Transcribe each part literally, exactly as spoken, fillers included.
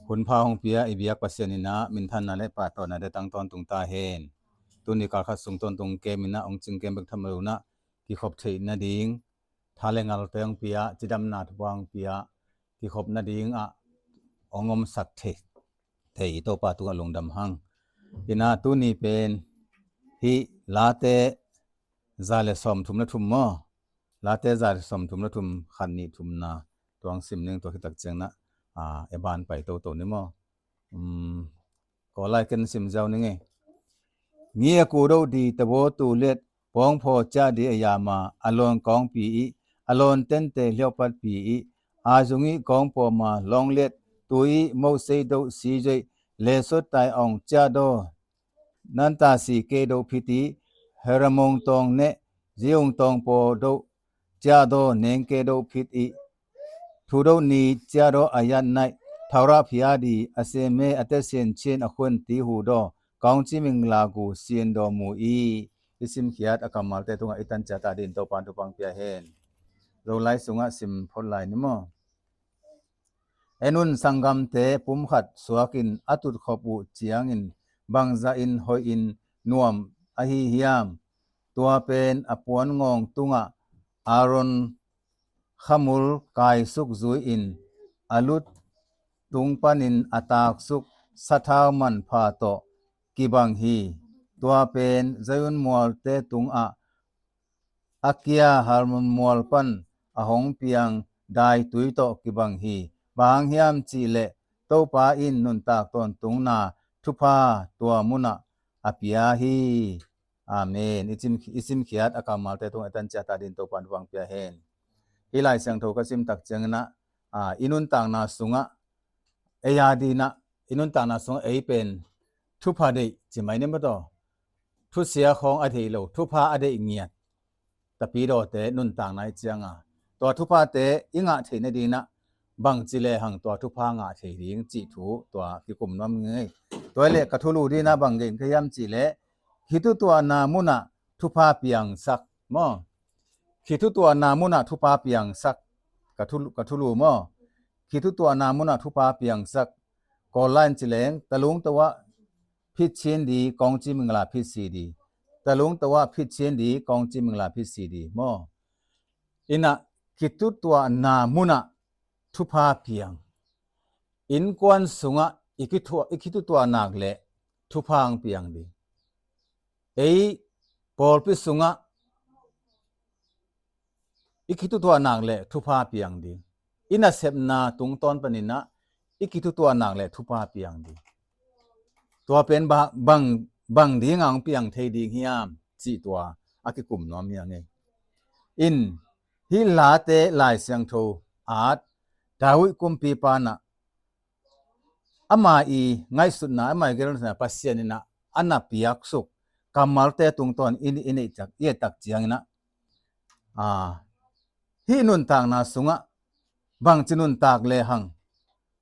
Hunpha hong pia i biak Pasian in ah minthanna le pahtawina deih tang tawntung ta hen. Tuni kal khat sung tawntung kem in ah hong cing kem bek tham lo in ah kikhop theih nading, tha le ngalte hong pia, cidamna thupha hong pia, kikhop nading ah hong omsak thei, thei i Topa tungah lungdam hang. In ah tuni pen hih Late za le sawmthum le thum maw? Late za le sawmthum le thum, khat nih thumna tuang sim ning, tua khit tak ciang in ah, a, e ban pai toto ni maw? Um, ko lai ken sim ziau ning e. Ngi a ku do di tabo tu let pawng phaw cia di a yama a lawn kawngpi i a lawn tente hliaupat pi i a zung i kawng pawma lawng let tu i mo sei do si zoi le sot tai ong cia do nan ta si ke do phit i Heramong tawng ne ziung tawng paw do cia do neng ke do phit i thu do ni cia do a yan nai thaura phia di a se me a te sien chin a khun ti hu do kaung ci ming la gu sien do mu i. I simkhiat a kammalte tungah i tan cia ta din Topan thupha hong pia hen. Zolai sungah sim phot lai ni maw? En un, sanggamte pumkhat suakin a tutkhop uh ciangin bangzah in hoih in nuam ahi hiam? Tua pen a puan ngawng tungah Aaron khamul kaisuk zui-in a lut tung panin a taksuk sathau manpha tawh kibang hi. Tua pen Zion mualte tungah a kia Hermon mual pan a hong piang daitui tawh kibang hi. Bang hang hiam cihleh Topa in nuntak tawntungna thupha tua munah a pia hi. Amen. I sim, i simkhiat a kammalte tungah i tan cia ta din Topan thupha hong pia hen. Hih Lai Siangtho ka sim tak ciangin ah, a, i nuntakna sungah ei a dinah, i nuntakna sungah ei pen thupha deih ci mai ni maw taw? Thusia khawng a deih lo, thupha a deih ngiat tapidawte nuntakna i cianga tua thuphate i ngah theih nadinah bangci lehang tua thupha ngah thei ding cih thu tua kikum nuam ngei. Tua le ka thulu dinah bang gen ka hiam cihleh khithutuahna munah thupha piangsak maw? Khithutuahna munah thupha piangsak. Ka thulu, ka thulu maw? Khithutuahna munah thupha piangsak. Kawl lai-in ci leng, talung tawah phit chin di kawng ci mingla phit si di. Talung tawah phit chin di kawng ci mingla phit si di maw? Inah khithutuahna munah thupha piang. Innkuan sungah i khithutuah, i khithutuah nak le thupha ang piang di. Ei pawlpi sungah i khithutuah nak le thupha piang ding. I nasepna tungtawn paninah i khithutuah nak le thupha piang ding. Tua pen ba, bang, bang ding ang piang thei ding hiam cih tua a kikum nuam hi a ngei. In hih Late Lai Siangtho at David kumpipa nah ama i ngaihsutna, ama i gelna Pasian inah a na piaksuk kammalte tungtawn i, i neih tak, i et tak cianginah, a, hih nuntakna sungah bangci nuntak lehang,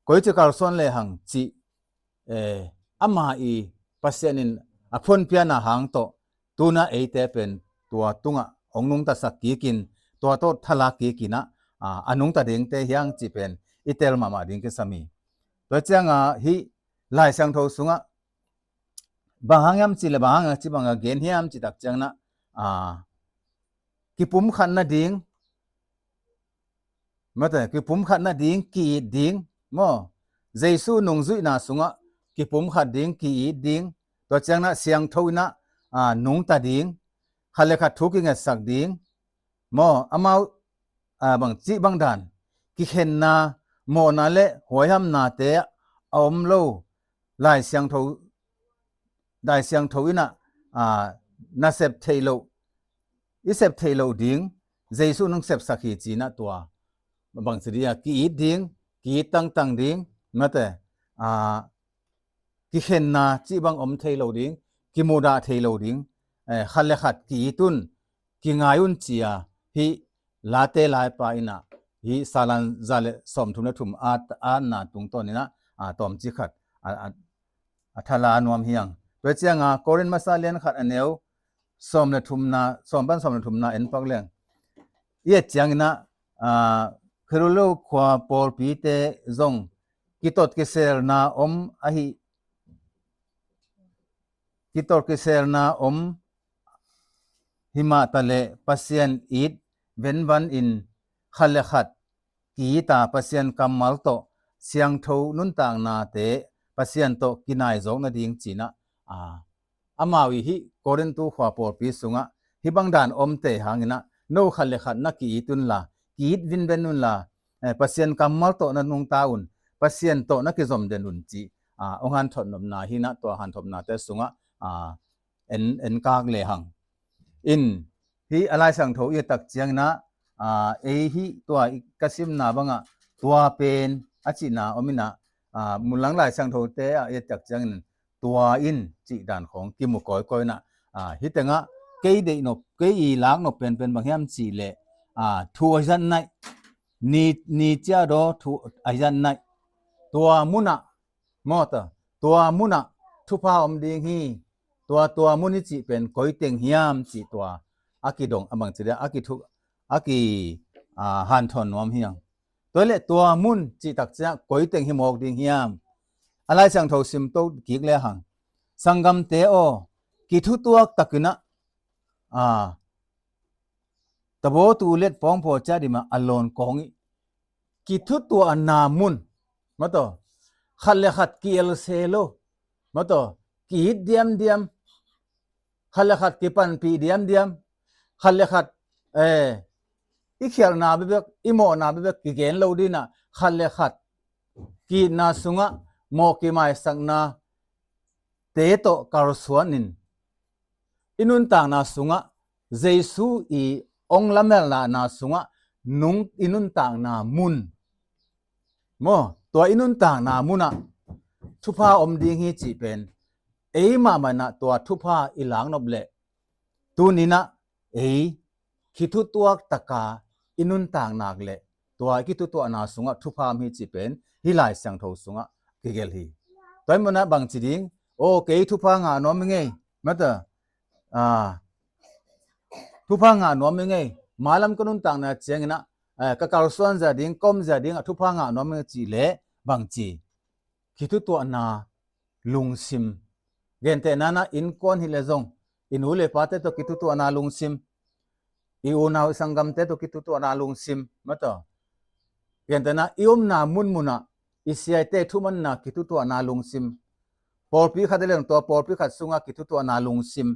koici kalsuan lehang cih, eh, ama i Pasian in a phonpiana hang tawh tuna eite pen tua tungah hong nungtasak kikin, tua tawh thalak kikinah, a, a nungta dingte hiang cih pen i tel mahmah ding kisam hi. Tua cianga hih Lai Siangtho sungah bang hang hiam cih le bang hang hiam cih bang a gen hiam cih tak cianginah, a, kipumkhat nading, mate, kipumkhat nading, ki-it ding maw? Jesu nungzuihna sungah kipumkhat ding, ki-it ding. Tua cianginah siangtho inah, a, nungta ding, khat le khat thu kingetsak ding maw? Amau, a, bang cih bang dan kikhenna, mawhna le huaihamnate a om lo Lai Siangtho, Lai Siangtho inah, a, na sep theih loh, i sep theih loh ding Jesu nung sepsak hi cinah tua bangci dia ki-it ding, ki-it tangtang ding, mate, a, kikhenna cih bang om thei lo ding, kimudah thei lo ding, eh, khat le khat ki-it un, kingai un cia hih Late laipa inah hih salan za le sawmthum le thum at, atna tungtawn inah, a, tawmci khat a, a, a thala nuam hiang. Tua cianga Korin masa lian khat a neu sawm le thumna, sawm pan sawm le thumna en pak leng i et cianginah, a, Korin lo khua pawlpite zong kitot kiselna om ahi, kitot kiselna om himah taleh Pasian it venvan in khat le khat ki-it a Pasian kammal tawh siangtho nuntaknate Pasian tawh kinaizawk nading cinah, a, amau i hih Korintu khua pawlpi sungah hih bang dan omte hanginah no khat le khat na ki-it unla, ki-it vinven unla, eh, Pasian kammal tawh na nungta un, Pasian tawh na kizom den un cih, a, hong hanthot nopna hinah tua hanthotnate sungah, a, en, en kak lehang. In, hih a Lai Siangtho i et tak cianginah, a, ei hih tua i ka simna bangah tua pen a cihna om inah, a, mulang Lai Siangthote ah i et tak ciangin tua in cih dan khawng kimu kawikawi inah, a, hih tengah kei deih nop, kei i lak nop penpen bang hiam cih leh, a, thu a zat naih, ni, ni ciah daw thu a zat naih, tua munah, maw ta, tua munah thupha om ding hi, tua, tua mun i cih pen koi teng hiam cih tua a kidong, a bangci dia a kithu, a ki, a, hanthawn nuam hiang. Tua leh tua mun cih tak ciah koi teng hi mawk ding hiam? A Lai Siangtho sim to kik lehang, sanggamte aw, kithutuak takinah, a, tabaw tu let pawngpaw ciah dimah a lawn kawng i kithutuahna mun, maw taw, khat le khat ki-el se lo, maw taw, ki-it diamdiam, khat le khat kipanpih diamdiam, khat le khat, eh, i khialhna bekbek, i mawhna bekbek kigen lo dinah, khat le khat ki-itna sungah mawh kimaisakna te tawh kalsuanin i nuntakna sungah Jesu i ong lamelhna sungah nung i nuntakna mun, maw, tua i nuntakna munah thupha om ding hi cih pen ei mahmah inah tua thupha i laknop leh tuninah ei kithutuak taka i nuntak nak leh tua i kithutuahna sungah thupha om hi cih pen hih Lai Siangtho sungah kigelh hi. Tua i munah bangci ding, aw, kei thupha ngah nuam i ngei, maw ta, a, thupha ngah nuam i ngei, mailam ka nuntakna cianginah, eh, ka kalsuan zia ding, ka om zia dingah thupha ngah nuam i ngei cih leh bangci, kithutuahna lungsim. Gentehna inah innkuan hi leh zong i nu le pate tawh kithutuahna lungsim, i unau i sanggamte tawh kithutuahna lungsim, maw taw. Gentehna i omna munmunah i siate thumanna kithutuahna lungsim. Pawlpi khat i leng tua pawlpi khat sungah kithutuahna lungsim.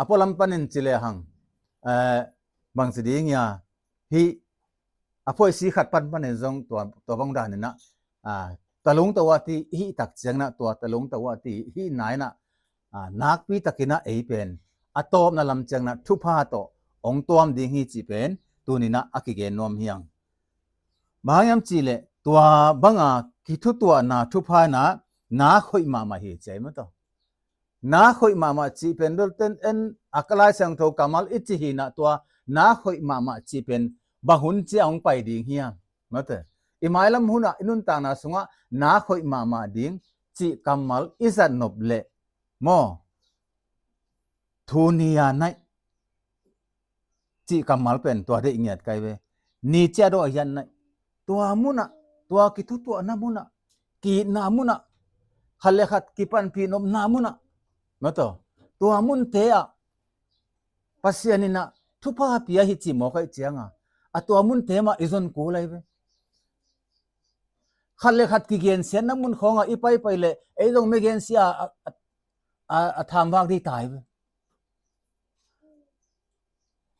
A pualam panin ci lehang, eh, bangci ding hia, hih a phoisi khat panpanin zong tua, tua bang daninah, ah, talung tawh a ti hih tak cianginah tua talung tawh a ti hih nainah, ah, nakpi takinah ei pen a tawpna lam cianginah thupha tawh ong tuam ding hi cih pen tuninah a kigen nuam hiang. Bang hang hiam cih leh tua banga kithutuahna thupha inah nak hoih mahmah hi ci a hi, maw taw. Nak hoih mahmah cih pen dol ten en a ka Lai Siangtho kammal i ci hinah tua nak hoih mahmah cih pen bang hun ciah hong pai ding hiam? Maw taw. I mailam hunah i nuntakna sungah nak hoih mahmah ding cih kammal i zat nop leh maw, thu ni a naih cih kammal pen tua deih ngiat kai ve. Ni ciah daw a hiat naih. Tua munah, tua kithutuahna munah, ki-itna munah, khat le khat kipanpih nopna munah, maw taw, tua munte ah Pasian inah thupha pia hi cih mawk ahih cianga a tua munte mah i zon kul lai ve. Khat le khat kigensiatna mun khawngah i paipai leh ei zong mi gensia a, a, a, a thamvak dih tai ve.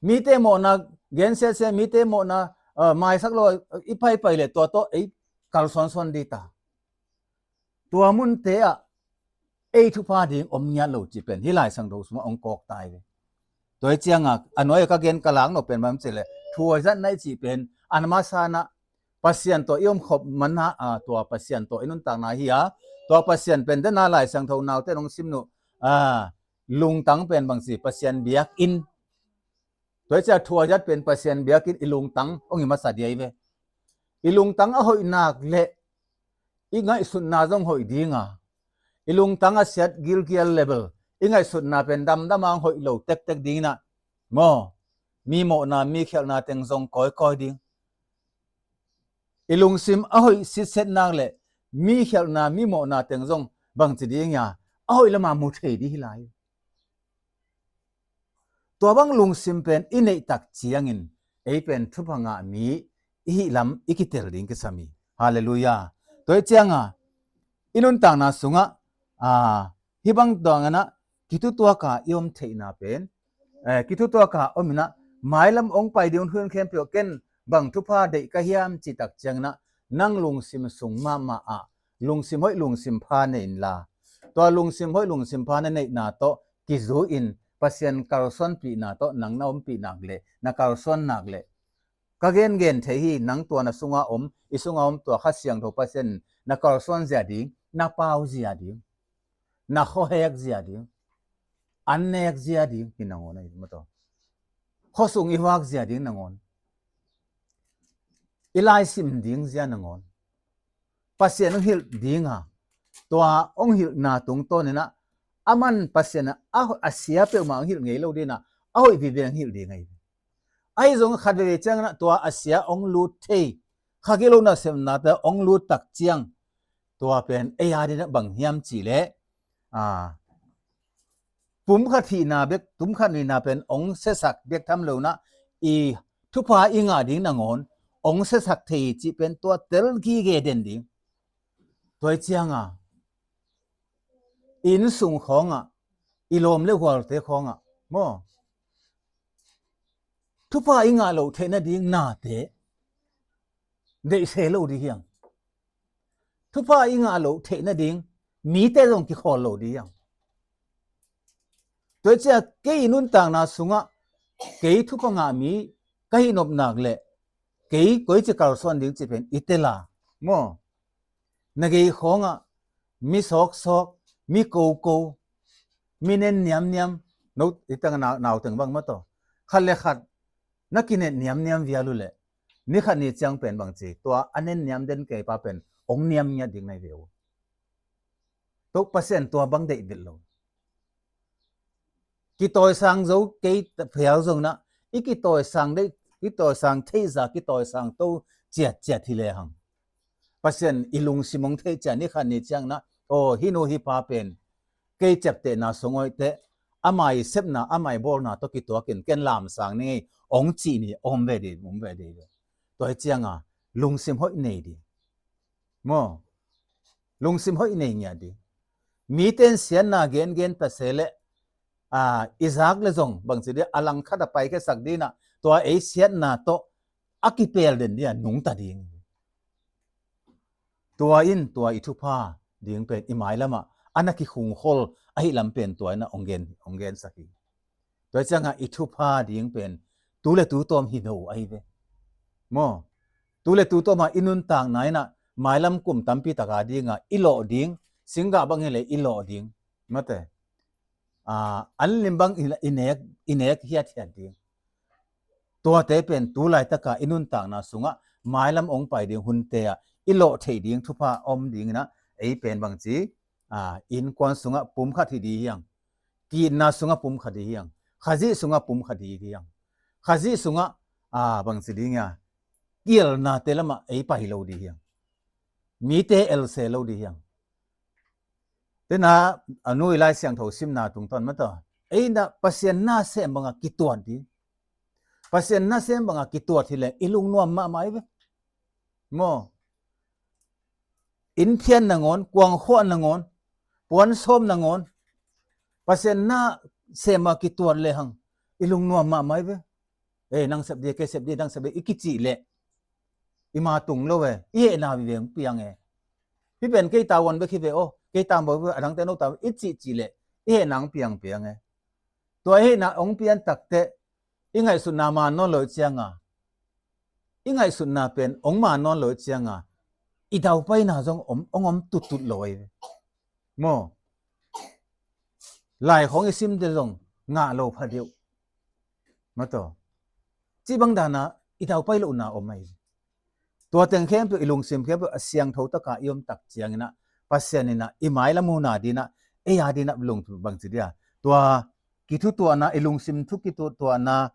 Mite mawhna gensiatsia, mite mawhna, uh, maisak lo, uh, i paipai leh tua tawh ei kalsuansuan dih ta. Tua munte ah ei thupha ding om ngiat lo cih pen hih Lai Siangtho sungah ong kawk tai ve. Tua hi cianga a nuai a ka gen ka lak nop pen bang ci leh thu a zat naih cih pen a masa inah Pasian tawh i omkhop manna, ah, tua Pasian tawh i nuntakna hi a, tua Pasian pen dena Lai Siangtho naute nong sim nuh, ah, lungtang pen bangci Pasian biakinn. Tua hi ciah thu a zat pen Pasian biakinn i lungtang hong hi masa dih hi ve. I lungtang a hoih nak leh i ngaihsutna zong hoih dinga, i lungtang a siat gilkial level i ngaihsutna pen damdam a hong hoih lo tektek dinginah maw, mi mawhna mi khialhna teng zong kawikawi ding. I lungsim a hoih sitset nak le mi khialhna, mi mawhna teng zong bangci ding a, a hoih lama mu thei ding hi lai. Tua bang lungsim pen i neih tak ciangin ei pen thupha ngah mi i hih lam i kitel ding kisam hi. Halleluiah. Tua hi cianga i nuntakna sungah, a, hih bang dangin ah kithutuaka i om theihna pen, eh, kithutuaka om in ah mailam hong pai ding hun khempeuh ken bang thupha deih ka hiam cih tak ciangin ah nang lungsim sung mahmah ah lungsim hoih lungsim pha nei inla, tua lungsim hoih lungsim pha na neihna tawh kizui-in Pasian kalsuanpihna tawh nang na ompih nak le na kalsuan nak le, ka gengen thei hi, nang tua na sunga om, i sunga om tua Kha Siangtho Pasian na kalsuan zia ding, na pau zia ding, na khuahek zia ding, an nek zia ding hi nangawn ahi maw taw. Khuasung i vak zia ding nangawn, i laisim ding zia nangawn Pasian hong hilh dinga, tua hong hilhna tungtawnin ah aman Pasian a, a sia peuhmah hong hilh ngei lo dinga, a hoih vive hong hilh ding ahi. Ahi zong khat veve ciangin ah tua a sia hong lut thei, kha gilo nasepnate hong lut tak ciang, tua pen ei a dinah bang hiam cih leh, a, pumkhat hihna bek, pumkhat nihna pen hong siasak bek tham lo-in ah i thupha i ngah ding nangawn hong siasak thei hi cih pen tua tel gige den ding. Tua hi cianga i innsung khawngah, i lawm le gualte khawngah maw, thupha i ngah loh theih nading nate deihse lo ding hiang. Thupha i ngah loh theih nading mite zong kikhawl lo ding hiang. Tua hi ciah kei i nuntakna sungah kei thupha ngah mi ka hih nop nak le kei koici kalsuan ding cih pen i tel a maw. Na gei khawngah mi sawksawk, mi koko, mi nen niamniam, no i tang nau, nauteng bang maw taw. Khat le khat na kinet niamniam vial uh leh ni khat ni ciang pen bangci, tua a nen niam den kei pa pen hong niam ngiat ding na hi ve uh. Tua Pasian tua bang deih vet lo. Kitawisang zo kei phial zong na, i kitawisang deih, kitawisang theihza, kitawisang to ciatciat hi lehang, Pasian i lungsim hong theih ciang ni khat ni ciang na, aw, hih nu hih pa pen kei ciaptehna sung hoih teh, amah i sepna, amah i bawlna tawh kituakin ken lamsang ni ngei, hong cih ni, om ve ding, om ve ding. Tua hi cianga lungsim hoih nei ding maw. Lungsim hoih nei ngiat ding. Mite in siatna gengen ta se leh, a, i zak le zong bangci ding a, langkhat a paikhiasak ding a, tua ei siatna tawh a kipel den ding a nungta ding. Tua in tua i thupha ding pen i mailamah a na kikhungkhol ahih lam pen tua in a hong gen, hong gensak hi. Tua ciangah i thupha ding pen tu le tu tawm hi lo ahi ve maw. Tu le tu tawmah i nuntakna in a mailam kum tampi taka dinga i lawh ding, singgah bang hi le i lawh ding, mate, a, an lim bang i, i nek, i nek hiathiat ding. Tuate pen tu laitaka i nuntakna sungah mailam hong pai ding hunte ah i lawh theih ding thupha om dingin a, ei pen bangci, a, innkuan sungah pumkhat hi ding hiang. Ki-itna sungah pumkhat hi ding hiang. Khazih sungah pumkhat hi ding hiang. Khazih sungah, a, bangci ding a, kielnate lamah ei pai lo ding hiang. Mite else lo ding hiang. Tena a nui Lai Siangtho simna tungtawn mata, ei na Pasian nasem banga kituat ding. Pasian nasem banga kituat hileh i lungnuam mahmah hi ve maw. Inn phian nangawn, kuangkhuah nangawn, puan sawm nangawn, Pasian nasem a kituat lehang i lungnuam mahmah hi ve. E, nang sep dih, kei sep dih, nang sep dih i kicih leh i ma tung lo e, i hehna vive hong piang e. Hih pen kei tavuan bek hi ve aw, kei tavuan bek, a dangte no tavuan i cihcih leh i hehna hong piangpiang e. Tua i hehna hong pian takteh i ngaihsutna man nawn lo i cianga, i ngaihsutna pen hong man nawn lo i cianga, i daupaina zong om, hong om tuttut lo ahi ve maw. Lai khawng i simte zong ngah lo phadeuh mataw. Cih bang dana i daupai lohna om ahi ve. Tua teng khempeuh, i lungsim khempeuh a siangtho taka i om tak ciangin a, Pasian in a i mailam huna dina, ei a dina lungtup bangci dia, tua kithutuahna, i lungsim thu kithutuahna,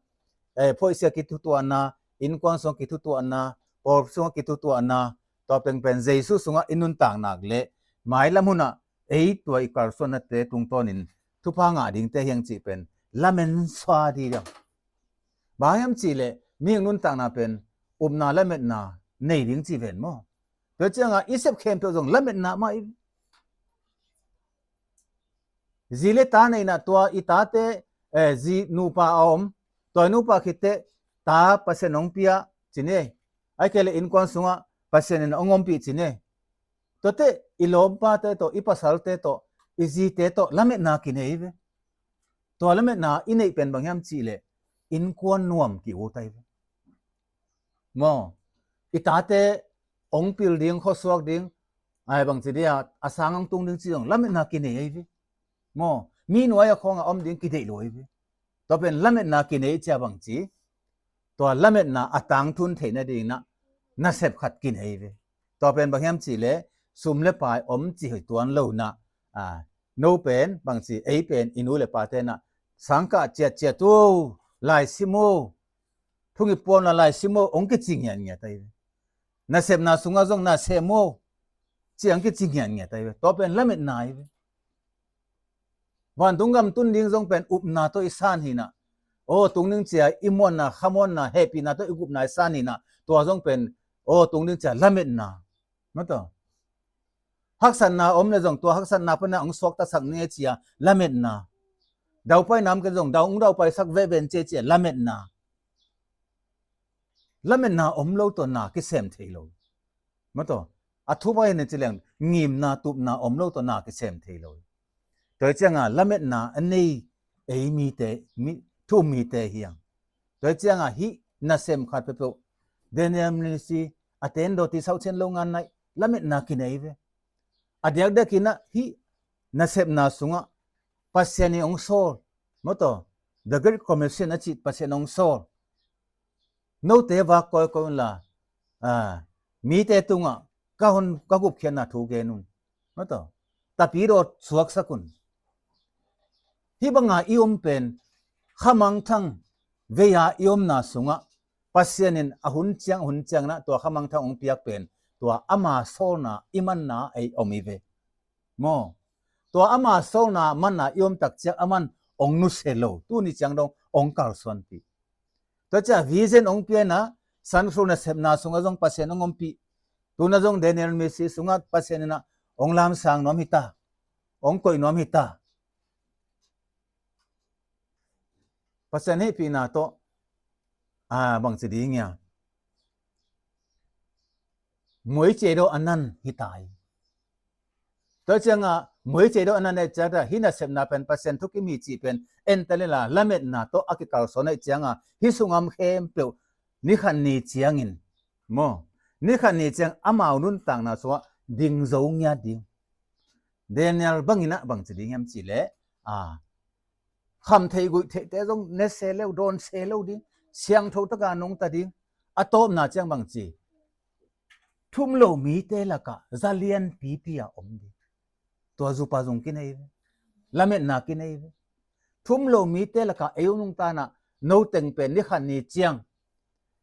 eh, phoihsia kithutuahna, innkuan sung kithutuahna, Paul sungah kitutuahna, tua pengpen Jesu sungah i nuntak nak le mailam hunah ei tua i kalsuannate tungtawnin thupha ngah dingte hiang cih pen lamen sua di dang. Bang hiam cihleh mihing nuntakna pen upna lametna nei ding ci ven maw? Tua cianga i sep khempeuh zong lametna mah i zi le ta neina tua i tate, eh, zi nupa a om, tua i nupa khitteh ta Pasian hong pia ci ni. Ai kei le innkuan sungah Pasian in hong ompih ci ni. Tuate i lawmpate tawh, i pasalte tawh, i zite tawh lametna kinei ve. Tua lametna i neih pen bang hiam cihleh innkuan nuam ki-ut ai ve. Maw, i tate hong pil ding, khuasuak ding, ai bangci dia a sang hong tung ding ci zong lametna kinei ai ve. Maw, mi nuai a khawngah om ding kideih lo ai ve. Tua pen lametna kinei cia bangci, tua lametna a tangtun theih nadinah nasep khat kinei ve. Tua pen bang hiam cihleh sum le pai om ci hoi tuan lonah, a, no pen bangci ei pen i nu le pa tenah sangkah ciatciat uh, lai sim uh, thungi puan la lai sim uh, hong kici ngianngiat ai ve. Nasepna sungah zong na sem uh, ci hong kici ngianngiat ai ve. Tua pen lametna ai ve. Vantung gam tun ding zong pen upna tawh i san hinah. Aw, tungning cia i muanna, khamuanna, hehpihna tawh i gupna i san hinah. Tua zong pen, aw, tungning cia lametna. Mataw. Haksatna om le zong tua haksatna pana hong suaktasak ni cia lametna. Daupai nam ken zong dau hong daupaisak veve cia cia lametna. Lametna om lo tawh na kisem thei lo. Mataw, a thupa hi na ci leng ngimna tupna om lo tawh na kisem thei lo. Tua hi cianga lametna a nei ei mite, mi, thu mite hiang. Tua hi cianga hih nasem khat peuhpeuh Daniel ministry a tendo ti sauchen lo ngan naih lametna kinei ve. A diakdiakinah hih nasepna sungah Pasian in hong sawl. Mataw, the Great Commission a cih Pasian hong sawl. Note vak kawikawi unla, a, mite tungah ka hun ka gupkhiatna thu gen un. Mataw, tapi dawt suaksak un. Hih banga i om pen khamangthang vei-a i omna sungah Pasian in a hun ciang hun cianginah tua khamangthang hong piak pen tua ama sawlna i manna ei om i ve. Maw, tua ama sawlna manna i om tak ciang aman hong nusia lo, tuni ciang dong hong kalsuanpih. Tua cia vision hong pianah Sunflower nasepna sungah zong Pasian hong ompih. Tuna zong Daniel misi sungah Pasian inah hong lamsang nuam hita, hong koih nuam hita. Pasian hehpihna tawh, a, bangci ding ia, muaice dawh a nan hita hi. Tua cianga muaice dawh a nan eh ciata hih nasepna pen Pasian thukim hi cih pen entalela lametna tawh a kikalsuan eh cianga hih sungam khempeuh nikhat ni ciangin, maw, nikhat ni ciang amau nuntakna sungah dingzo ngiat ding. Daniel banginah bangci ding hiam cihleh, a, kham theih guih theihte zong ne se lo, dawn se lo ding, siangtho taka nungta ding. A tawpna ciang bangci, thum lo mite lakah zalian pipi a om ding. Tua zupa zung kinei ve. Lametna kinei ve. Thum lo mite lakah ei nungtanah no teng pen nikhat ni ciang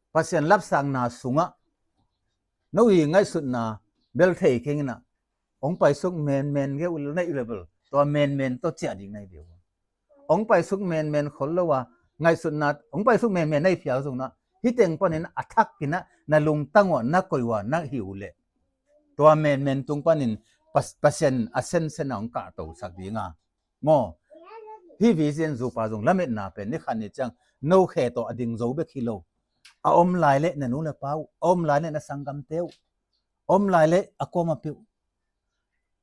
Pasian lapsakna sungah no i ngaihsutna bel thei khenginah hong paisuk menmen geu naih level tua menmen tawh ciah ding naih ve uh. Hong paisuk menmen khol lo a ngaihsutna hong paisuk menmen naih phial zongna hih teng panin a thakinah na lungtang uh a na koih uh a na hi uh leh tua menmen tung panin Pas- Pasian a sensen a hong kahtosak dinga, maw, hih vision zupa zong lametna pen nikhat ni ciang no khe tawh a ding zo bek hi lo. A om lai leh na nu le pa uh, a om lai leh na sanggamte uh, a om lai leh a kuama peuh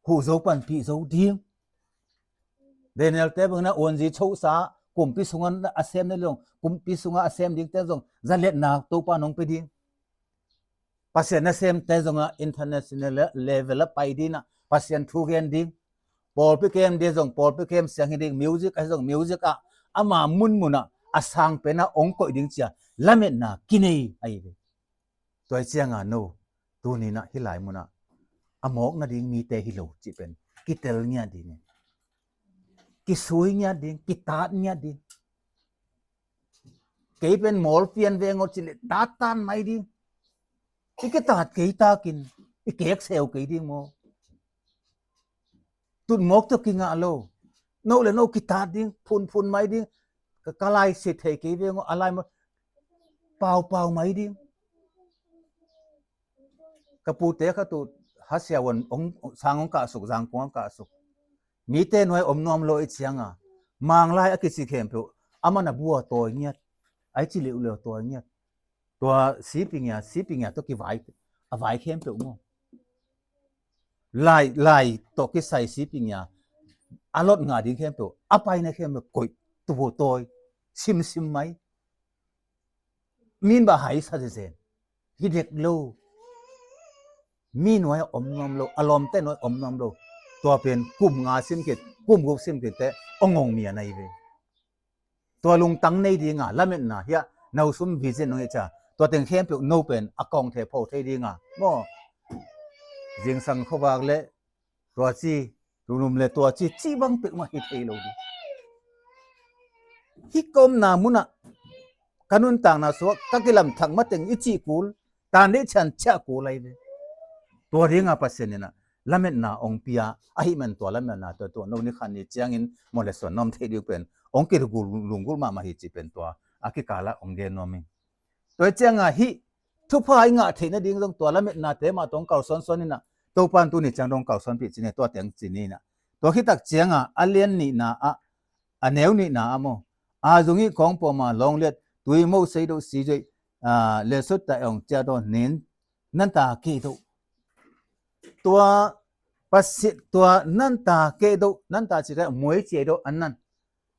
huh zo panpih zo ding. Daniel te bangna uanzi chosa kumpi sunga a sem na long kumpi sunga a sem dingte zong zaliatna Topa nong pe ding. Pasian nasemte zongah international level a pai dinah Pasian thu gen ding. Pawlpi kem dia zong pawlpi kem siang hi ding, music ahi zong music ah ama munmunah a sang penah ong koih ding cia lametna kinei ahi ve. Tua hi cianga no tuninah hih lai munah a mawk nading mite hi lo cih pen kitel ngiat ding, kisui ngiat ding, kitat ngiat ding. Kei pen mawl pian veng aw cileh datan mai ding. I kitat kei takin i kek seu kei ding maw? Tutmawk tawh kingah lo. No le no kitat ding, phunphun mai ding. Ka, ka lai sit thei kei veng aw, a lai maw? Paupau mai ding. Ka pute khat uh Hasiawan sang hong kahsuk, Zangkong hong kahsuk. Mite nuai om nuam lo i cianga, Manglai a kici khempeuh, aman a bua tawi ngiat, ai ci liuliu tawi ngiat. Tua sipingia, sipingia tawh kivai, a vai khempeuh maw? Lai, lai tawh kisai sipingia, a lot ngah ding khempeuh, a paina khempeuh koih, tupu tawi, simsim mai. Min bah hai sa zezen. Hi dek lo. Mi nuai a om nuam lo, a lawmte nuai a om nuam lo. Tua pen kum nga sim kit, kum guk sim kit te, ong ong mi a nai ve. Tua lungtang nei dinga, lametna hiah, nausum vision nong i ca. Tua teng khempeuh no pen, a kawng thei pho thei dinga. Maw, zingsang khuavak le, tua ci, lunum le tua ci, ci bang pek mah hi thei lo ding. Hi ka omna munah, ka nuntakna suak, ka kilamthak mateng i cih kul, tan dei cian ciah kul ai ve. Tua dinga Pasian inah, lametna ong pia, ahi man tua lametna tua tua, no ni khan ni ciangin, maw le suan nuam thei ding pen, ong kilunggulh mahmah hi ci pen tua, a kikalah ong gen nuam ing. Tua cianga hih thupha i ngah theih nading zong tua lametnate mah tawh kalsuansuan inah, Topan tuni ciang dong kalsuanpih cine, tua teng cine inah. Tua khitak cianga a lian nihna ah, a neu nihna ah maw, a zung ih khawng pawma lawngliat, tui moh seidoh sizoih, a, le sutta ong ciahdaw nen, nanta kehdoh. Tua pasit tua nanta kehdoh, nanta cite muai ciaidoh an nan.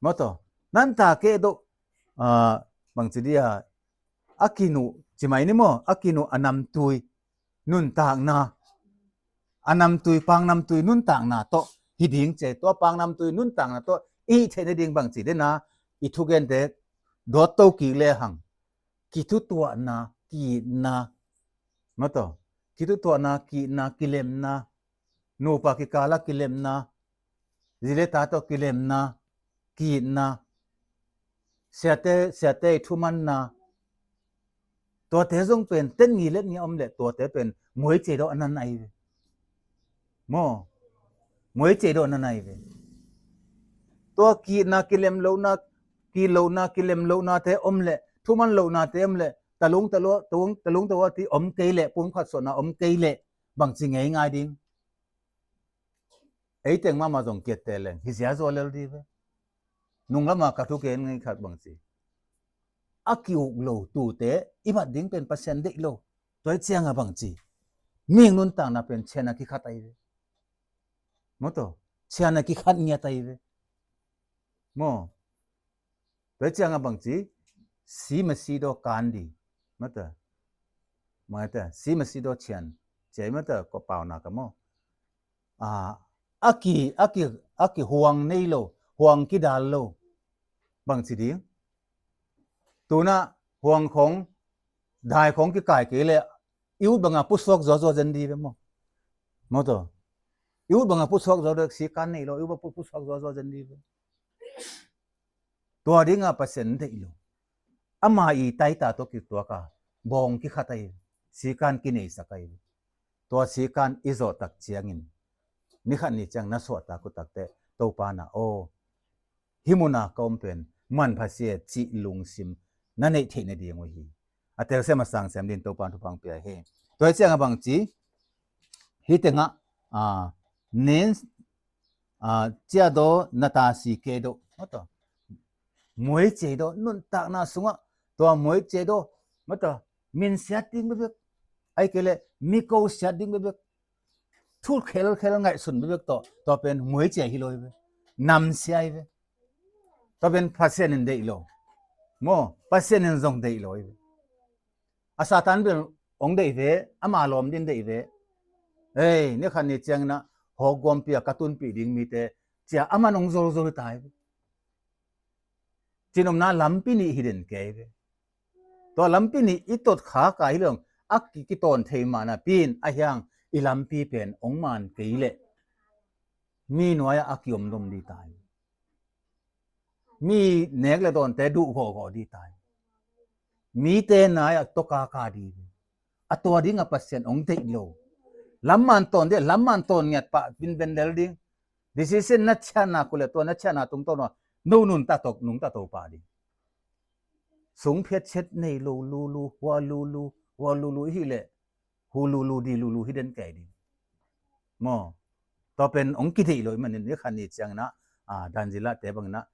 Maw taw, nanta kehdoh, a, bangci dia, a kinuh, cimai ni maw, a kinuh a namtui nuntakna, a namtui, pangnamtui nuntakna tawh hi ding cia, tua pangnamtui nuntakna tawh i hih theih nading bangci dena, i thugente dawt to kik lehang, kithutuahna, kiitna, maw taw, kithutuahna, kiitna, kilemna, nupa kikala kilemna, zi le ta tawh kilemna, kiitna, siate, siate i thumanna, tuate zong pen, ten ngi let ngi a om le, tuate pen, muai ciaidoh a nan ai ve. Maw, muai ciaidoh a nan ai ve. Tua kiitna, kilemlohna, kiitlohna, kilemlohnate om le, thumanlohnate om le, talung talua, talung, talung talua ti om kei le, pumkhat suahna om kei le, bangci ngei ngai ding. Ei teng mahmah zong kiatte leng, hi zia zaw lel di ve. Nung lama ka thugen ngei khat bangci. A ki-uk lo tute, i bat ding pen Pasian deih lo. Tua i cianga bangci. Mihing nuntakna pen ciana kikhat ai ve. Maw taw, ciana kikhat ngiat ai ve. Maw. Tua cianga bangci, si masi daw kan di. Mata. Mata, si masi daw cian. Ciai mata, ko pauna ka maw. A, a ki, a ki, a ki huang nei lo, huang kidal lo. Bangci ding. Tuna huang khong, dai khong kikai kei le, i ut banga pusuak zuazua zen di ve maw. Maw taw. I ut banga pusuak zuazua, si kan nei lo, i ut banga pu-, pusuak zuazua zen di ve. Tua dinga Pasian deih lo. Ama i taita tawh kituaka, bawng kikhat ai, sikan kineisak ai. Tua sikan i zawhtak ciangin, nikhat ni ciang na suahtak utakte, Topa na aw, hih muna ka om pen, manpha sia cih lungsim, na neih theih nading uh hi. A telsiam a sangsiam din Topa thupha pia hi. Tua hi cianga bangci, hih tengah, a, nen, a, ciahdaw, nata si kehdoh. Maw taw. Muai ciaidoh, nuntakna sungah. Tua muai ciaidoh. Maw taw. Min siat ding bekbek. Ai kei le, mi ko siat ding bekbek. Thu khelkhel ngaihsun bekbek tawh. Tua pen muai ciai hi lo hi ve. Nam sia hi ve. Tua pen Pasian in deih lo. Maw, Pasian in zong deih lo hi ve. A Satan bel ong deih ve, ama lawm din deih ve. Ei, nikhat ni ciangin ah, hawk guampia ka tunpih ding mite, cia aman ong zolzol ta hi ve. Cinopna lampi nih hi den kei ve. Tua lampi nih i tot kha ka hi leng, a ki, kitawn thei mahna pin, a hiang i lampi pen ong man kei leh. Mi nuai-ah a kiom dom di ta hi. Mi nek le dawnte duh gawhgawh di ta hi. Mite nai-ah tawka ka di hi. a tua dingah Pasian hong deih lo. Lamman tawn dih, lamman tawn ngiat pah vinven lel ding. Decision na chiahna kule tua na chiahna tungtawn uh no nuntak tawh nungta to pah ding. Sung phiatchiat nei lo lulu, hua lulu, hua lulu i hih leh hu lulu di lulu hi den kei ding. Maw, tua pen hong kideih lo i manin i khan ni ciangin ah, ah, dan zila te bangin ah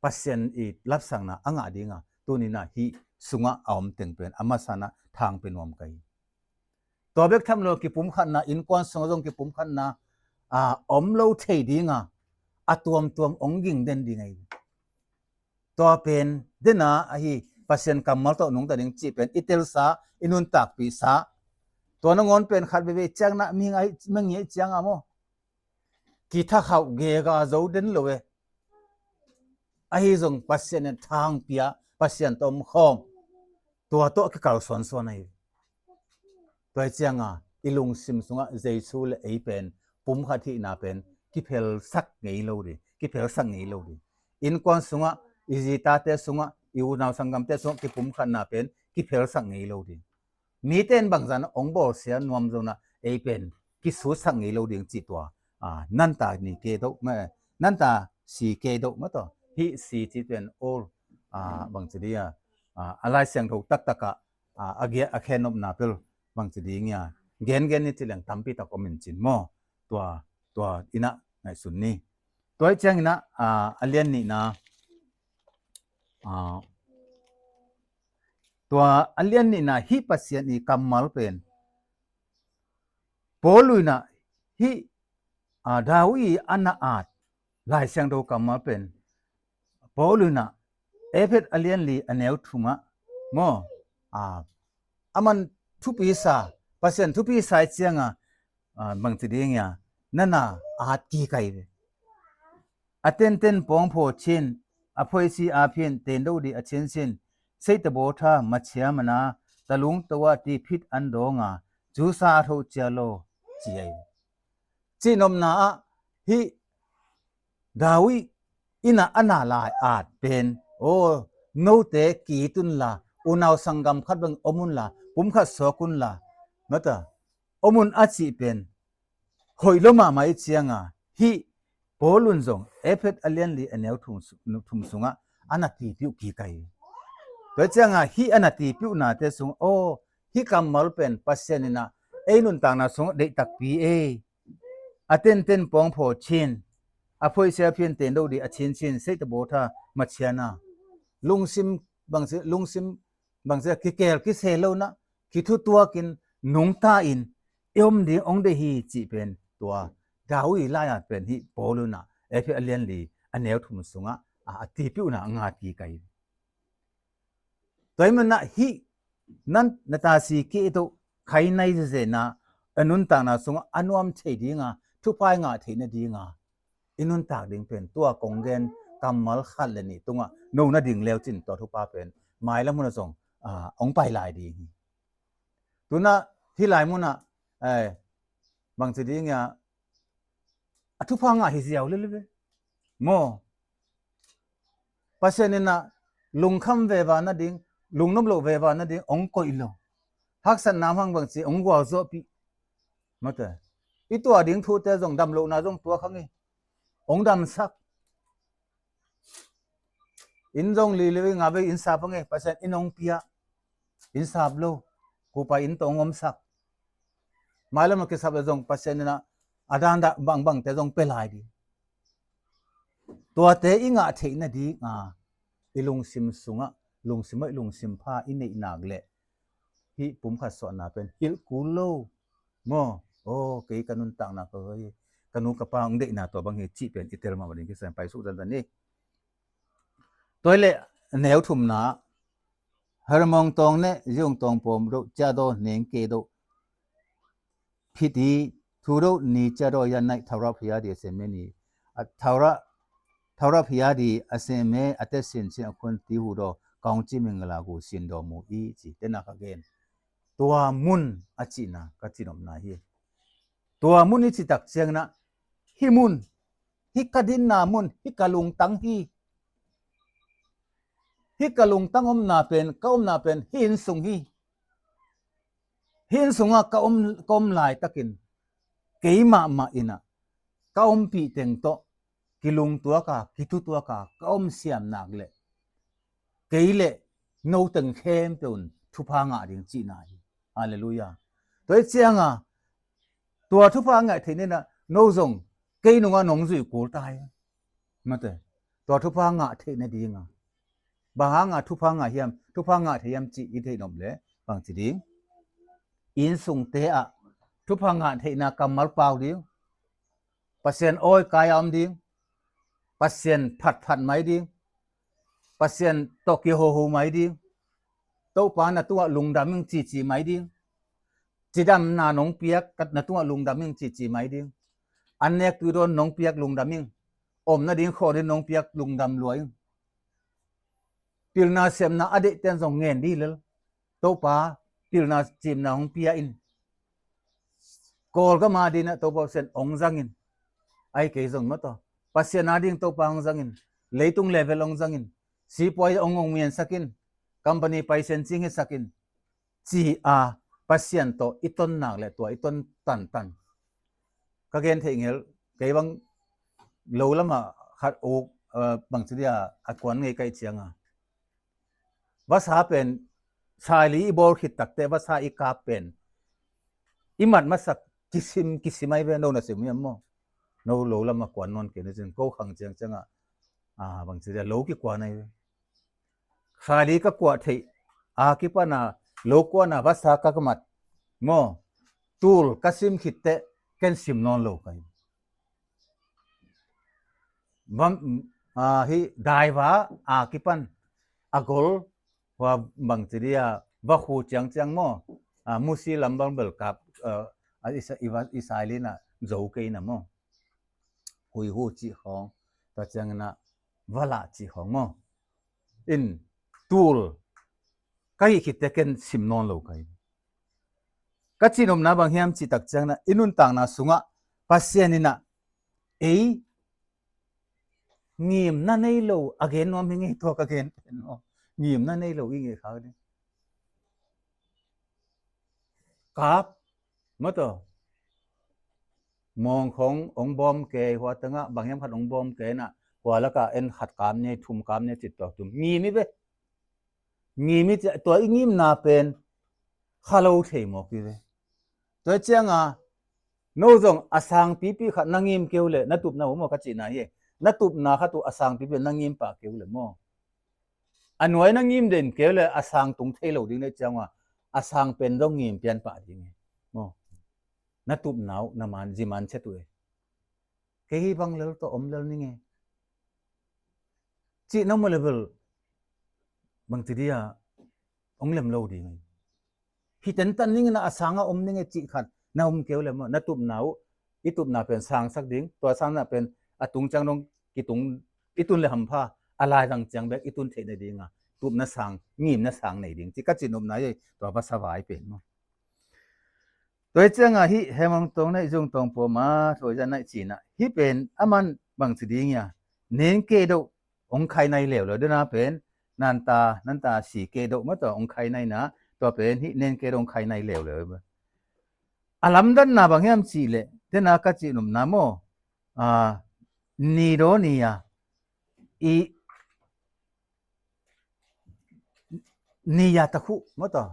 Pasian i lapsangna a ngah dinga tuninah hih sungah a om teng pen a masana thang pe nuam ka hi. Tua bek tham lo kipumkhatna, innkuan sungah zong kipumkhatna, ah, om lo thei dinga a tuamtuam hong ging den ding ahi. Tua pen dena ahi Pasian kammal tawh nungta ding cih pen i telsa, i nuntakpihsa. Tua nangawn pen khat veve ciangna mihing ahi, mihing ahi cianga maw, kithakhauh gega zo den lo e. Ahi zong Pasian in thangpia, Pasian tawh omkhawm, tua tawh kikalsuansuan ahi. Tua hi cianga i lungsim sungah Jesu le ei pen pumkhat hihna pen kiphelsak ngei lo ding, kiphelsak ngei lo ding. Innkuan sungah i zitate sungah, i unau sanggamte sungah kipumkhatna pen kiphelsak ngei lo ding. Mite in bangzah na hong bawlsia nuam zona ei pen kisutsak ngei lo ding cih tua, ah, nanta ni ke doh ma, nanta si ke doh ma tawh hih si cih pen all, ah, bangci dia, ah, a Lai Siangtho taktakah, ah, a giah a khen nopna pel bangci ding ia gengen ni ci leng tampi tak om in cin maw. Tua, tua inah ngaihsun ni. Tua hi cianginah, ah, a lian nihna, ah, tua a lian nihna hih Pasian i kammal pen Paul inah hih, ah, David i a na at Lai Siangtho kammal pen Paul inah Efet a lian li a neu thumah maw, ah, a man thupi sa, Pasian thupi sa i cianga, ah, bangci ding ia nana at kik ahi ve. A tenten pawngphaw chin, a phoisi a phian tendo di a chin sin, seita bawtha machia mana, talung tawa ti phit an dawnga, jusa a tho cia lo ci ahi. Cihnopna ah hih David inah a na lai at pen, aw, note kit unla, unau sanggam khat bang om unla, pumkhat suak unla, mata om un a cih pen hoih lo mahmah i cianga hih Paul un zong Efet a lian li a neu thum, thum sungah a na tipiuh kik ahi. Tua cianga hih a na tipiuhnate sung, aw, hih kammal pen Pasian inah ei nuntakna sungah deih takpi ei. A tenten pawngphaw chin, a phoisia phian tendo di a chin chin, seita bawtha machiana. Lungsim bangci, lungsim bangci a kikel kisel lo na, kithutuakin nungta in i om ding hong deih hi cih pen tua David lai at pen hih Paul unah Efet a lian li a neu thum sungah a, a tipiuhna a ngat kik ahi. Tua hi manah hih nan na tasi keh tawh khai nai zezena a nuntakna sungah a nuam thei dinga, thupha i ngah theihna dinga i nuntak ding pen tua kong gen kammal khat le nih tungah no na ding leu cin tua thupha pen mailam hunah zong, ah, hong pai lai ding hi. Tunah hih lai munah, eh, bangci ding ia a thupha ngah hi ziau lel ve. Maw, Pasian inah lungkham veva nading, lungnop loh veva nading hong koih lo. Haksatna hang bangci hong gualzawhpih. Mate, i tuah ding thute zong damlohna zong tuak hang hi. Hong damsak. Inn zong li le nga vei inn sap hang hi, Pasian inn hong pia. Inn sap lo, kupa inn tawh hong omsak. Mailam a kisap le zong Pasian inah a dandah bangbangte zong pia lai ding. Tuate i ngah theih nadinga i lungsim sungah, lungsim ah i lungsim pha i neih nak leh hih pumkhat suahna pen hilh kul lo. Maw, aw, kei ka nuntakna ka hoi, ka nu ka pa hong deihna tua bang hi cih pen i tel mahmah ding kisam pai suk zanzan hi. Tua hi leh neu thumna, Hermon tawng ne ziong tawng pawm doh cia daw neng ke doh phiti thu doh ni cia daw yan naih thaura phia di a sem me ni, a thaura, thaura phia di a sem me a te sin sin a khun ti hu daw kaung ci ming la gu sin daw mu i ci tena ka gen. Tua mun a cihna ka cihnopna hi. Tua mun i citak ciangna hih mun, hih ka dinna mun, hih ka lungtang hi. Hih ka lungtang omna pen, ka omna pen hih inn sung hi. Inn sungah ka om, ka om laitakin keimahmah innah ka ompih teng tawh kilungtuaka, kitutuaka ka om siam nak leh kei le no teng khempeuh in thupha ngah ding cihna hi. Halleluiah. Tua hi cianga tua thupha ngah theih ninah no zong kei nungah nong zui kul ta hi. Mate, tua thupha ngah theih nadinga bang hanga thupha ngah hiam, thupha ngah theih hiam cih i theih nop le bang ci ding? Inn sungte ah thupha ngah theihna kammal pau ding, Pasian awi kai a om ding, Pasian phatphat mai ding, Pasian tawh kihoho mai ding, Topa na tungah lungdam ing cici mai ding, cidamna nong piak na tungah lungdam ing cici mai ding, an nek tuidawn nong piak lungdam ing, om nading khawh ding nong piak lungdam lua ing. Pilna siamna a deihten zong ngen dih lel. Topa pilna cimna hong pia in. Kawlgam a dinah Topa Pasian hong zangin. Ai kei zong mataw, Pasian a ding Topa hong zangin. Leitung level hong zangin. Sipuai hong hong miansakin. Company paisen cing hisakin. Ci a Pasian tawh i ton nak le tua i ton tantan. Ka gen theih ngel, kei bang lo lamah khat uk, eh, bangci dia a kuan ngei kaih cianga vasa pen saili i bawl khit takte vasa i kap pen i mat masak kisim kisim ai ve. No na sim hiam maw? No lo lamah kuan nawn kei na cin ko khang ciang cianga, ah, bangci dia lo kikuan ai ve. Saili ka kuah theih a kipana lo kuana vasa ka ka mat maw? Tul ka sim khitteh ken sim nawn lo kai. Vam, ah, hi daiva a kipan a gol hua bangci dia va khu ciangciang maw? Ah, musi lambang belkap, ah, i saili na zo kei na maw? Hui hu cih khawng, tua ciangina va lah cih khawng maw? In tul ka hih khitte ken sim nawn lo kai. Ka cihnopna bang hiam cih tak ciangina i nuntakna sungah Pasian innah ei ngimna nei lo a gen nuam hi ngei tua ka gen pen aw. Ngimna nei lo i ngei khak ding. Kap mataw. Mawngkhong ong bawm kei hua tengah bang hiam khat ong bawm kei na hua laka en khat kam nei thum kam nei cit tuak tum ngim i ve. Ngim i tua i ngimna pen kha lo thei mawk i ve. Tua cianga no zong a sangpipi khat na ngim keu le na tupna uh maw ka cihna hi. Na tupna khat uh a sangpipi na ngim pah keu le maw? A nuai na ngim den keu le a sang tung thei lo ding nei cianga a sang pen zong ngim pian pah ding hi maw? Na tupna uh na man ziman chet uh e. Kei hi bang lel tawh om lel ning e. Cih na mu level bangci dia ong lem lo ding e. Hi tentan ning na a sanga om ning e cih khat na om keu le maw? Na tupna uh i tupna pen sangsak ding, tua sangna pen a tung ciang dong kitung i tun le hampha a lai vang ciang bek i tun theih na dinga tupna sang ngimna sang nei ding ci ka cihnopna hi. Tua vasa vai pen maw? Tua hi cianga hih hemang tawng naih zung tawng pawma thuaizan naih cina hih pen a man bangci ding ia nen kei doh ong khai nai leuleu dena pen nanta nanta si kei doh mataw ong khai naina tua pen hih nen kei doh ong khai nai leuleu. A lamdanna bang hiam cih leh dena ka cihnopna maw? Ni daw ni a i ni a takhuh mataw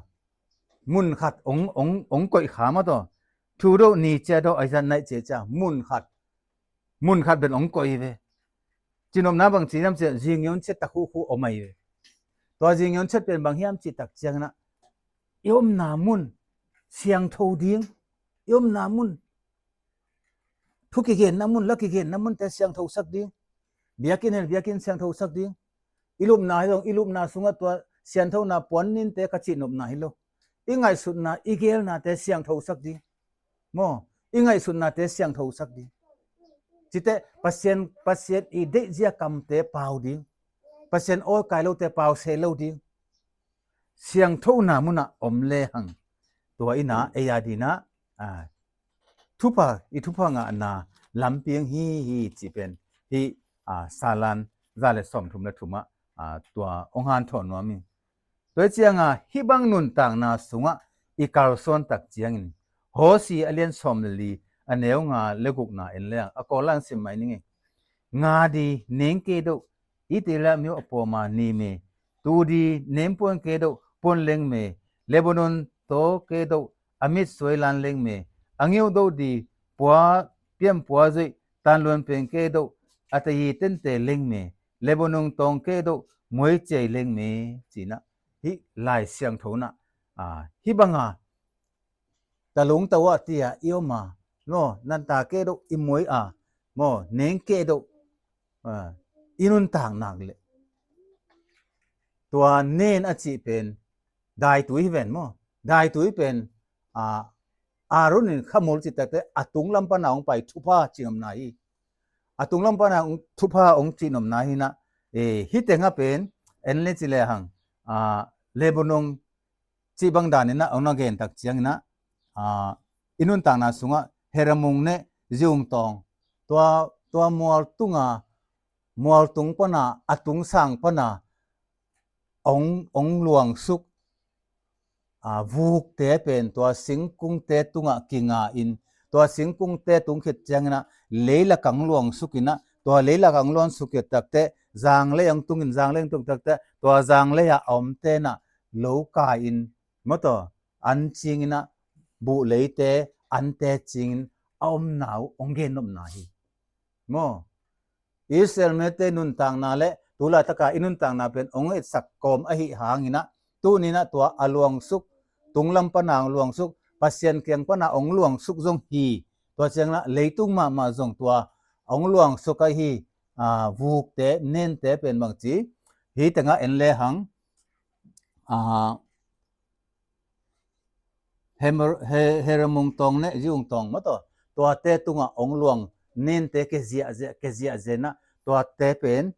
mun khat ong ong ong koih kha mataw thu doh ni cia doh aizan naih cia cia mun khat mun khat ben ong koih ve. Cihnopna bang ci hiam cia zingyon chet takhuh khuh om ai ve. Tua zingyon chet pen bang hiam cih tak ciangina i omna mun siangtho ding, i omna mun thu kigenna mun, la kigenna munte siangthosak ding. Biakinn hel biakinn siangthosak ding. I lupna hi zong i lupna sungah tua sianthona puan ninte ka cihnopna hi lo. I ngaihsutna i gelnate siangthosak ding. Maw i ngaihsutnate siangthosak ding. Cite Pasian, Pasian i deihzia kamte pau ding. Pasian awi kai lote pau se lo ding. Siangthona munah om lehang tua ina ei a dina thupha i thupha ngahna lampiang hi hi cih pen hi Salan za le sawmthum le thumah tua ong hanthawn nuam hi. Tua hi cianga hih bang nuntakna sungah i kalsuan tak ciangin, Hosea a lian sawm le li, a neu nga le gukna en leng, a kawlan sim mai ning e. Nga di neng kei deuh i te la miu a pawma ni me, tu di nempuan kei deuh puan leng me, Lebanon taw kei deuh a mit suai lan leng me, a ngiu deuh di pua piam pua zuih tanluan peng kei deuh a tayi tente leng me, Lebanon tawng kei deuh muai ciai leng me, cinah hih Lai Siangtho nah, a, hih banga talung tawah tia i om a, maw, nanta kei deuh i muai a, maw, neng kei deuh, a, i nuntak nak leh tua nen a cih pen daitui hi ven maw? Daitui pen, a, Aaron in khamul cih takte a tunglam pana hong pai thupha cihnopna hi. A tunglam pana hong thupha hong cihnopna hinah, e, hih tengah pen en le ci le hang, a, Lebanon cih bang daninah hong na gen tak cianginah, a, i nuntakna sungah Hermon neh Zion tawng, tua, tua mual tunga, mual tung pana, a tung sang pana hong, hong luangsuk, a, vukte pen tua singkungte tungah kinga in, tua singkungte tung khit cianginah leilak hong luangsuk inah, tua leilak hong luangsuk khit takte zanglei hong tungin, zanglei hong tung takte tua zanglei ah a om tenah lo kai in, maw taw, an cinginah buh leite, ante cingin a omna uh hong gennopna hi. Maw? Israel mite nuntakna le tu laitaka i nuntakna pen hong etsak kawm ahi hanginah, tuninah tua a luangsuk, tunglam pana hong luangsuk, Pasian kiang pana hong luangsuk zong hi. Tua cianginah leitung mahmah zong tua hong luangsuk ahi, a, vukte, nente pen bangci, hih tengah en le hang, a, Hemer-, He-, Hermon tawng neh Zion tawng maw taw, tuate tungah hong luang nente ke ziahziah, ke ziahziah inah, tuate pen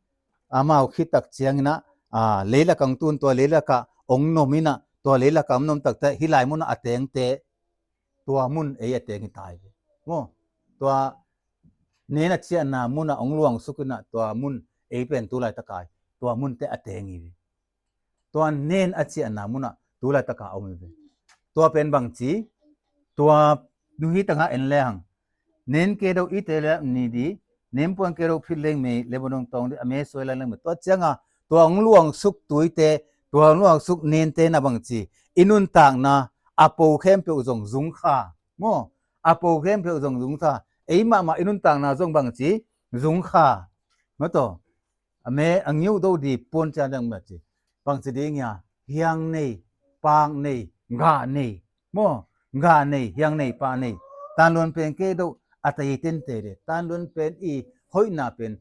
amau khit tak cianginah, a, leilak hong tun, tua leilakah hong nom inah, tua leilakah hong nom takte hih lai munah a tengte tua mun ei a teng hi tai ve. Maw? Tua nen a ciahna munah hong luangsuk inah tua mun ei pen tu laitaka tua munte a teng hi ve. Tua nen a ciahna munah tu laitaka om hi ve. Tua pen bangci, tua nu hih tengah en le hang, nen kei deuh i te le ni di, nempuan kei deuh phit leng me, Lebanon tawng di a me suai lan leng me. Tua cianga tua hong luangsuk tuite, tua hong luangsuk nente na bangci, i nuntakna a po khempeuh zong zungkha. Maw? A po khempeuh zong zungkha. Ei mahmah i nuntakna zong bangci zungkha. Maw taw? A me a ngiuh do di puan cian dang mah ci. Bangci ding hia, hiang nei, paak nei, gah nei. Maw? Gah nei, hiang nei, paak nei. Tanluan pen kei do a tai tente de. Tanluan pen i hoihna pen,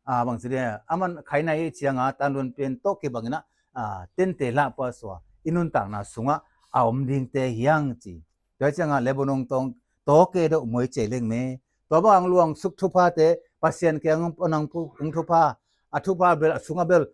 a, bangci ding hia, a man khai nai cianga tanluan pen tawh kibangin a, a, tente lah pasua i nuntakna sungah a om dingte hiang ci. Tua cianga Lebanon tawng taw kei do muai ciai leng me. Tua bang hong luangsuk thuphate, Pasian kiang hong, hong thupha, a thupha bel, a sunga bel,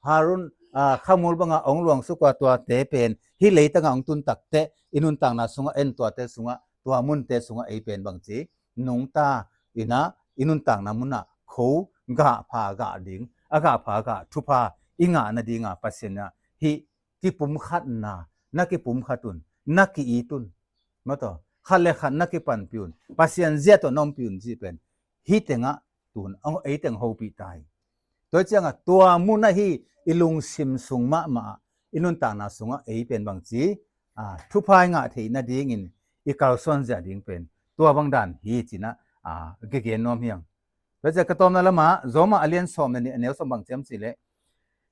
Harun, a, khamul banga hong luangsuk a tuate pen hih leitanga hong tun takte i nuntakna sungah en, tuate sungah, tua munte sungah ei pen bangci nungta inah i nuntakna munah kho gah pha gah ding, a gah pha gah thupha i ngah nadinga Pasian inah hih kipumkhatna, na kipumkhat un, na ki-it un. Maw taw, khat le khat na kipanpih un, Pasian zia tawh na ompih un cih pen hih tengah tun, a, ei teng hopih ta hi. Tua ciangah tua mun ahi i lungsim sung mahmah ah, i nuntakna sungah ei pen bangci, a, thupha i ngah theih nadingin i kalsuan zia ding pen tua bang dan hi cinah, a, gegen nuam hiang. Tua ciah ka tawmna lamah Rom a lian sawm le nih, a neu sawm bang ciam cih leh,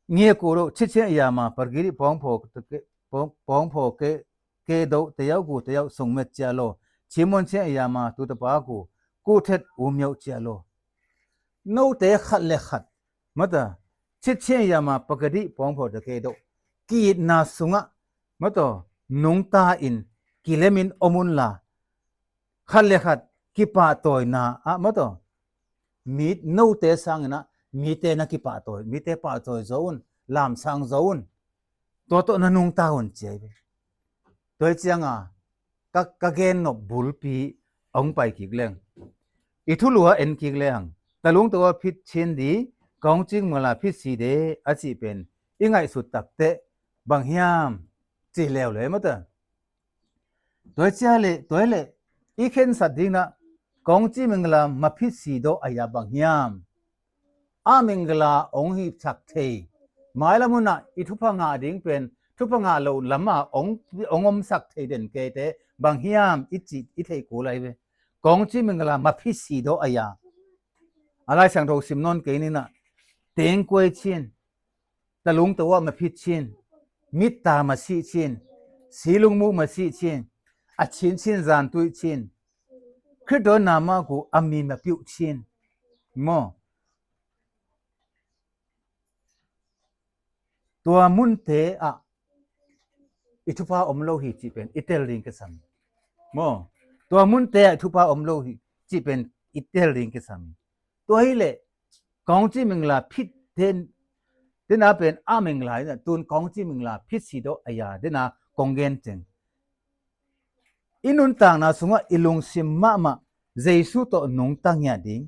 ngiak uh loh, citciah yama, pagiri pawngphaw ke, pawng, pawngphaw ke, ke doh, teyau gu teyau sungmet cia lo, cimuan ciah yama, tutapa gu, kuhthet umiau cia lo. Note khat le khat, maw taw, citciah yama, pagiri pawngphaw te ke doh, ki-itna sungah, maw taw, nungta in, kilemin om unla, khat le khat kipahtawina ah, maw taw, mi note sanginah mite na kipahtawi, mite pahtawi zo un, lamsang zo un. Tua tawh na nungta un ci ahi ve. Tua hi cianga ka, ka gennop bulpi hong pai kik leng, i thulu ah en kik lehang, talung tawh a phit cin di, ka hong cing mala phit si de a cih pen i ngaihsut takteh bang hiam ci leuleu, maw taw. Tua hi cia le, tua hi le, i khensat dingin ah, kong ci mingla maphit si daw a ya bang hiam? A mingla ong hipsak thei. Mailam hun ah i thupha ngah ding pen, thupha ngah lo lam ah ong, ong omsak thei den keite bang hiam i ci, i theih kul ahi ve. Kong ci mingla maphit si daw a ya. A Lai Siangtho sim nawn kei ning ah, tengkuai cin, talung to ah maphit cin, mitta masih cin, silungmu masih cin, a cin cin zan tuih cin, Khristo na mah gu a mi mapiuh cin. Maw? Tua munte ah i thupha om lo hi cih pen i tel ding kisam. Maw? Tua munte ah i thupha om lo hi cih pen i tel ding kisam. Tua hi le, kong ci mingla phit den, dena pen a mingla ina, tun kong ci mingla phit si daw a ya dena kong gen ceng. I nuntakna sungah i lungsim mahmah Jesu tawh nungta ngiat ding,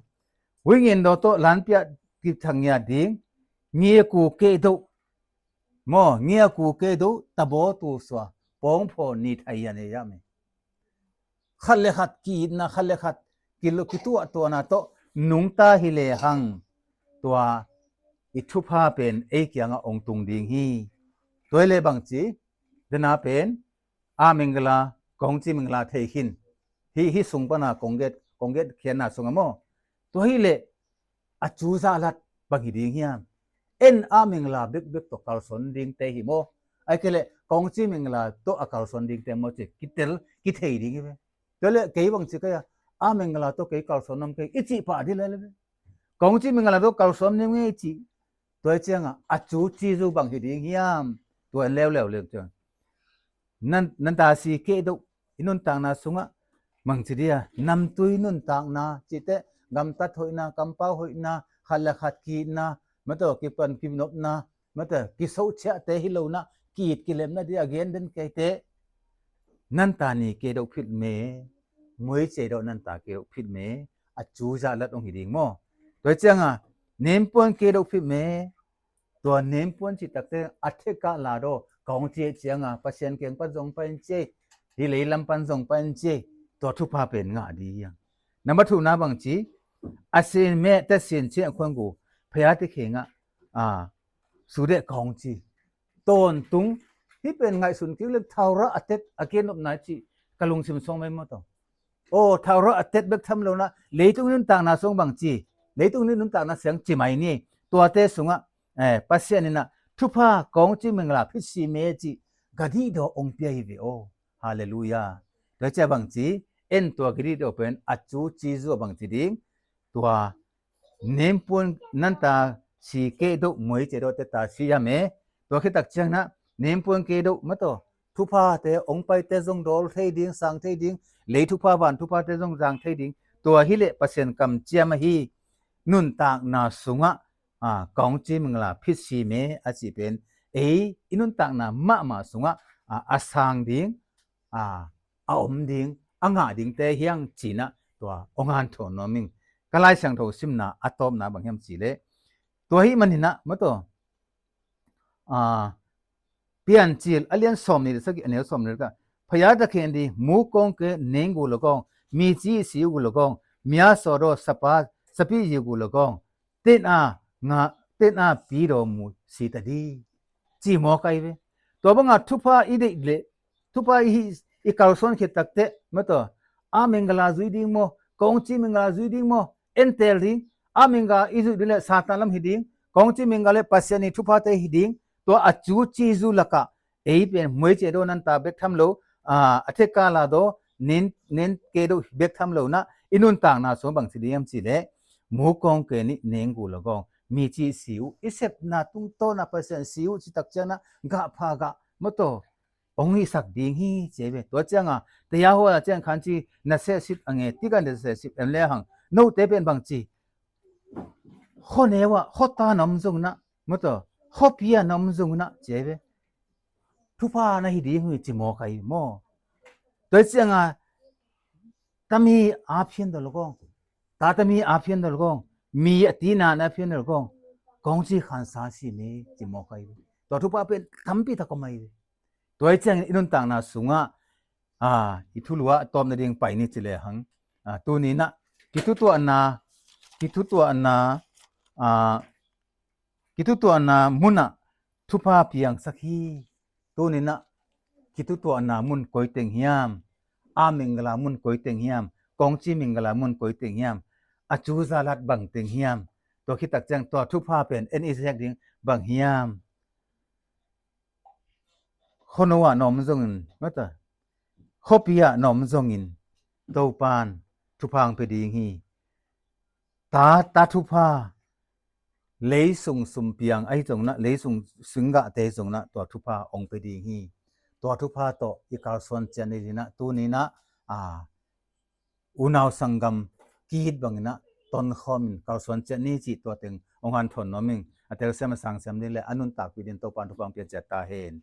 huingin daw tawh lanpiah kithak ngiat ding, ngiaku kehdoh, maw, ngiaku kehdoh, tabaw tu sua, pawngphaw ni thai ya ne ya me. Khat le khat ki-itna, khat le khat kilo kituahtuahna tawh nungta hi le hang, tua i thupha pen ei kiangah ong tung ding hi. Tua hi le bangci, dena pen a mingla, kong ci mingla thei khin. Hi, hi sung pana kong get, kong get khianna sung a maw? Tua hi le a cu zahlat bang hi ding hiam? En a mingla bekbek tawh kalsuan dingte hi maw? Ai kei le kong ci mingla tawh a kalsuan dingte maw ci kitel, kithei ding hi ve. Tua le kei bangci kei a, a mingla tawh kei kalsuan nam kei i cih pah dih le le ve. Kong ci mingla tawh kalsuan ning ngei ci. Tua ciangah a cu ci zu bang hi ding hiam? Tua leuleu le ciang. Nan, nan ta si kehdoh i nuntakna sungah, mang ci dia, namtui nuntakna cihte, gamtat hoihna, kampau hoihna, khat le khat ki-itna, mataw kipan kinopna, mataw kisohciahte hi lo na, ki-it kilemna dia gen den keite. Nan ta ni kehdoh phit me, muaice daw nan ta kehdoh phit me, a cu zahlat ong hi ding maw? Tua ciangah, nempuan kehdoh phit me, tua nempuan cih takte a thekah la daw, kong ci ciangah, Pasian keng pan zong pai in ci, hi leilam pan zong pai in ci, tua thupha pen ngah dih hiang. Nambat thuna bangci, a sin me, ta sin ci a khuan gu, phaya ti khengah, a, su deh kong ci. Tawntung, hi pen ngaihsun kik le thaurah a tet a kianopna ci, ka lungsim song mai maw taw. Aw, thaurah a tet bek tham lo na, leitung nuntakna song bangci, leitung nuntakna siang ci mai ni, tuate sungah, eh, Pasian inah, thupha kong ci mingla phit si me ci, ka dih daw ong pia hi ve aw. Halleluiah. Tua cia bangci, en tua ka dih daw pen, a cu ci zu a bangci ding, tua nempuan nan ta si kehdoh muaice daw te ta si ya me. Tua khitak ciang na, nempuan kehdoh mataw, thuphate, ong paite zong dawl thei ding, sang thei ding, lei thupha van thuphate zong zang thei ding. Tua hi leh Pasian kamciam ahi, nuntakna sungah, a, kong ci mingla phit si me a cih pen, ei, i nuntakna mahmah sungah, a, a sang ding, a, a om ding, a ngah dingte hiang cinah tua ong hanthawn nuam ing. Ka Lai Siangtho simna a tawpna bang hiam cih leh, tua hi maninah mataw, a, Piancil a lian sawm ni le sagih a neu sawm ni le ka, phaya ta khen di, mu kong ke neng gu lagawng, mi ci si gu lagawng, mia saw daw sapa, sapi yi gu lagawng, tena nga, tena pi daw mu si ta di. Ci mawk ahi ve. Tua banga thupha i deih leh, thupha i, i kalsuan khit takteh, mataw, a mingla zui ding maw, kong ci mingla zui ding maw, entel ding, a mingla i zuih ding leh Satan lam hi ding, kong ci mingla leh Pasian i thuphate hi ding, tua a cu ci zu lakah, ei pen muaice daw nan ta bek tham lo, a, a thekala daw, nen, nen ke daw bek tham lo na, i nuntakna sung bang ci ding hiam cih leh, mu kong ke nih neng gu lagawng, mi ci si uh, i sepna tungtawna Pasian si uh, ci tak ciangna, gah pha gah, mataw, ong hisak ding hi, ci ve. Tua cianga, taya hua ciang khan ci, na sehsit a nge, tika na sehsit em le hang, note pen bang ci, khuaneu ah, khuata na om zong na, mataw, khuapia na om zong na, ci ve. Thupha na hi ding hi ci mawk ahi maw. Tua cianga, tami a phian daw lagawng, ta tami a phian daw lagawng, mi a tina na phian daw lagawng, kong ci khansa si ni ci mawk ahi. Tua thupha pen tampi tak om ahi. Tua ciangin i nuntakna sungah, a, i thulu ah tawp nading pai ni ci lehang, a, tuni-in ah kithutuahna, kithutuahna, a, kithutuahna munah thupha piangsak hi. Tuni-in ah kithutuahna mun koi teng hiam? A minggala mun koi teng hiam? Kongci minggala mun koi teng hiam? A cu zalat bang teng hiam? Tua khit tak ciang tua thupha pen en i zek ding bang hiam? Khuano ah na om zongin, mata, khuapi ah na om zongin, Topan thupha hong pia ding hi. Ta, ta thupha, leisung sumpiang ahi zongin ah, leisung singgahte zongin ah tua thupha hong pia ding hi. Tua thupha tawh i kalsuan ciat ni ding ah, tuni-in ah, a, unau sanggam ki-it bangin ah tonkhawmin kalsuan ciat ni cih tua teng hong hanthawn nuam ing. A telsiam a sangsiam ding le a nuntakpih ding Topan thupha hong pia ciat ta hen.